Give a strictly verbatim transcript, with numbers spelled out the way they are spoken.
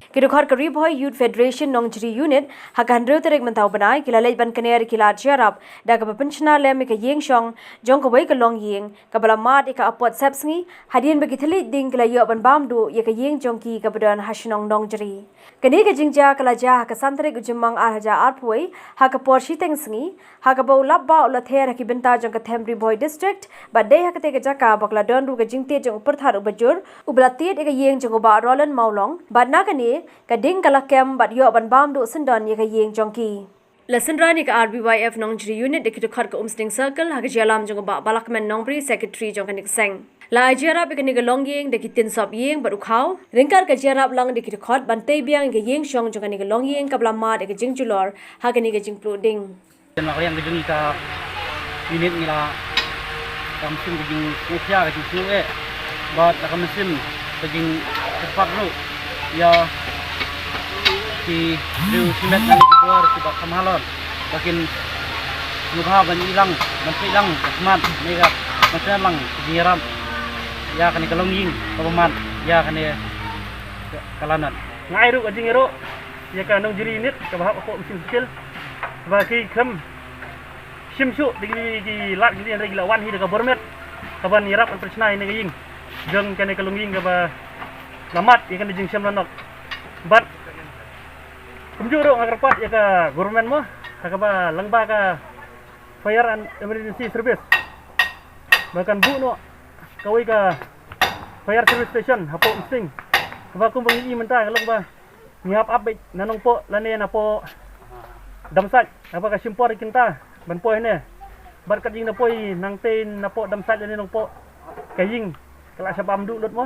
Ki dkhot ka Ri Bhoi Youth Federation Nongjri Unit ha ka hynriew tarik mynta u bnai ki la leit ban kner ïa ki lad jia rap da kaba pynshna lem ïa ka ïing shong jong kawei ka longïing kaba la mad ïa ka apot sepsngi hadien ba ki thylliej ding ki la ïoh ban bam duh ïa ka ïing jong ki kaba don ha shnong Nongjri. Kane ka jingjia ka la jia ha ka san tarik u Jymmang ar hajar arphew wei ha ka por shiteng sngi, ha kaba u lap bah u la ther ha ki bynta jong ka them Ri Bhoi District bad dei ha katei ka jaka ba ka la don ruh ka jingtied jong u pyrthat uba jur uba la tied ïa ka ïing jong u Bah Roland Mawlong bad na kane ka ding ka la kem bad ïoh ban bam duh syndon ïa ka ïing jong ki. La synran ïa ka R B Y F Nongjri Unit da ki dkhot ka Umsning Circle ha ka jingïalam jong u Bah Balakmen Nongbri, Secretary jong kane ka seng. La ai jia rap ïa kane ka longïing da ki tin sop ïing bad u khaw. Ryngkat ka jia rap lang da ki dkhot ban tei biang ïa ka ïing shong jong kane ka longïing kaba la mad ïa ka jingjulor ha kane ka jingpluh ding. Ïa ka liang ka jong ka unit ngi la ka mynsiem ka jingsngewkhia ka jingsngew eh bad ka mynsiem ka jingkyrpad ruh ïa ki briew shimet na ki bor kiba kham halor ba kin sngewbha ban ïalang ban peit lang ka khmat ne ka ban sngewlang ka jingïarap ïa kane ka longïing kaba mad ïa kane ka lanot. Nga ai ruh ka jingïaroh ïa ka Nongjri Unit kaba hap hapoh Umsning Circle ba ki khlem shim shuh da ki lad ki lynti ki la wan hi da ka bor met kaban ïarap ban pynshna ïa kane ka ïing jong kane ka longïing kaba la mad ïa kane ka jingshem lanot. Bad kumjuh ruh nga kyrpad ïa ka government mo ha kaba lyngba ka Fire and Emergency Service ba kan buh noh kawei ka fire service station hapoh Umsning kaba kumba ngi i mynta ka long ba ngi hap ap beit na Nongpoh lane napoh Damsait, haba ka shim por ïa kita ban poi hangne. Bad kat jingda poi nangtei napoh Damsait lane Nongpoh ka ïing ka la shah bam duh lut mo.